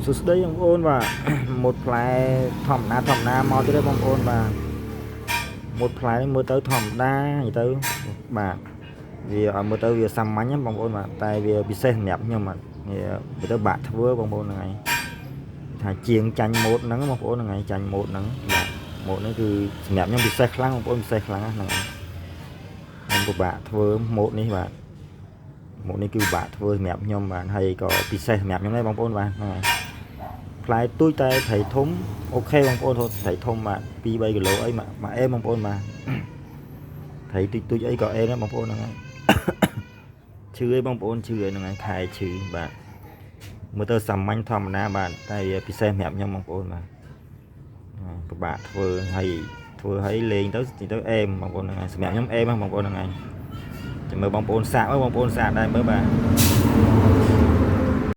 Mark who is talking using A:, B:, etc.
A: សួស្តីបងប្អូនបាទ ម៉ូតផ្លែធម្មតាធម្មតាមកទៀតទេបងប្អូនបាទម៉ូតផ្លែនេះមើលទៅធម្មតានិយាយទៅបាទវាឲ្យមើលទៅវាសាមញ្ញណាបងប្អូនបាទតែវាពិសេសសម្រាប់ខ្ញុំបាទវាមើលទៅបាក់ធ្វើបងប្អូនហ្នឹងហើយថាជាងចាញ់ម៉ូតហ្នឹងបងប្អូនហ្នឹងហើយចាញ់ម៉ូតហ្នឹងបាទម៉ូតហ្នឹងគឺសម្រាប់ខ្ញុំពិសេសខ្លាំងបងប្អូនពិសេសខ្លាំងណាស់ហ្នឹងហើយខ្ញុំពិបាកធ្វើម៉ូតនេះបាទម៉ូតនេះគឺពិបាកធ្វើសម្រាប់ខ្ញុំបាទហើយក៏ពិសេសសម្រាប់ខ្ញុំដែរបងប្អូនបាទហ្នឹងហើយ ផ្លែទូចតែត្រីធំOK បងប្អូនត្រីធំបាទ2 3គីឡូអីមកមកអេបងប្អូនបាទត្រីទូចទូចអីក៏អេដែរបងប្អូនហ្នឹងហើយ ឈឺអីបងប្អូនឈឺអីហ្នឹងហើយខែឈឺបាទមើលទៅសាមញ្ញធម្មតាបាទតែវាពិសេសសម្រាប់ខ្ញុំបងប្អូនបាទពិបាកធ្វើហើយធ្វើឲ្យលេងទៅទៅអេមបងប្អូនហ្នឹងហើយសម្រាប់ខ្ញុំអេមបងប្អូនហ្នឹងហើយចាំមើលបងប្អូនសាកមើលបងប្អូនសាកដែរមើលបាទ។